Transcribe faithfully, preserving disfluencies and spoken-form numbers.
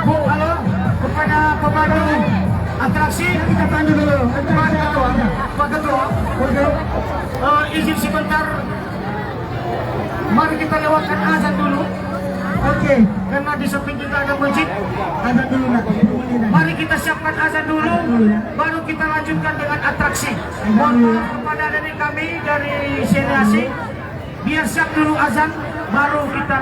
Bu, halo, kepada pemandu atraksi, kita pandu dulu. Pak Ketua, Pak Ketua. Oke. Eh, izin sebentar. Mari kita lewatkan azan dulu. Oke. Karena di samping kita ada masjid. Azan dulu, nak. Mari kita siapkan azan dulu, baru kita lanjutkan dengan atraksi. Mohon maaf kepada nenek kami dari seniasi. Biar siap dulu azan, baru kita